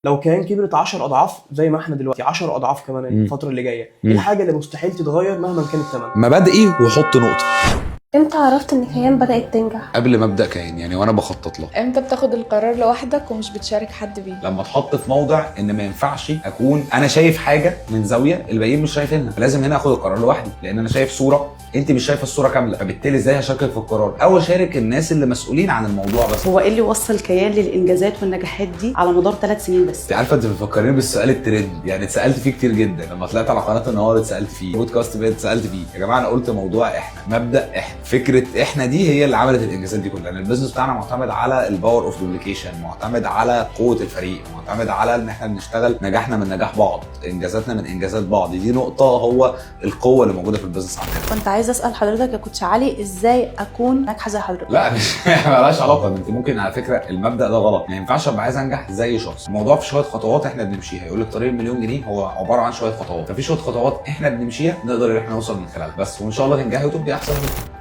لو كيان كبرت 10 اضعاف زي ما احنا دلوقتي، 10 اضعاف كمان الفترة اللي جايه، ايه الحاجة اللي مستحيل تتغير مهما كان الثمن؟ مبادئي وحط نقطه. امتى عرفت ان كيان بدأت تنجح؟ قبل ما ابدا كيان يعني وانا بخطط له. امتى بتاخد القرار لوحدك ومش بتشارك حد بيه؟ لما اتحط في موضع ان ما ينفعش اكون انا شايف حاجة من زاوية الباقيين مش شايفينها، لازم هنا اخد القرار لوحدي، لان انا شايف صوره انت مش شايفه الصورة كامله، فبالتالي ازاي هشاركك في القرار او اشارك الناس اللي مسؤولين عن الموضوع بس. هو ايه اللي وصل كيان للانجازات والنجاحات دي على مدار 3 سنين بس؟ انت عارفه، انت بتفكريني بالسؤال الترند، يعني اتسالت فيه كتير جدا. لما طلعت على قناة النهار اتسالت فيه، بودكاست بقيت اتسالت فيه. يا جماعه، انا قلت موضوع احنا، مبدا احنا، فكرة احنا دي هي اللي عملت الانجازات دي كلها، لان ال business بتاعنا معتمد على ال power of duplication، معتمد على قوة الفريق، معتمد على ان احنا بنشتغل نجاحنا من نجاح بعض، انجازاتنا من انجازات بعض. دي نقطه، هو القوة اللي موجودة في ال business عندنا. كنت عايزه اسال حضرتك يا coach علي، ازاي اكون ناجحة زي حضرتك؟ لا، مش مالهاش علاقه. انت ممكن، على فكرة المبدا ده غلط، ما ينفعش ابقى عايز انجح زي شخص. الموضوع في شوية خطوات احنا بنمشيها. يقول لك طريق المليون جنيه هو عبارة عن شوية خطوات، ففي شوية خطوات احنا بنمشيها نقدر ان احنا نوصل من خلالها بس، وان شاء الله تنجحي وتبقي احسن مني.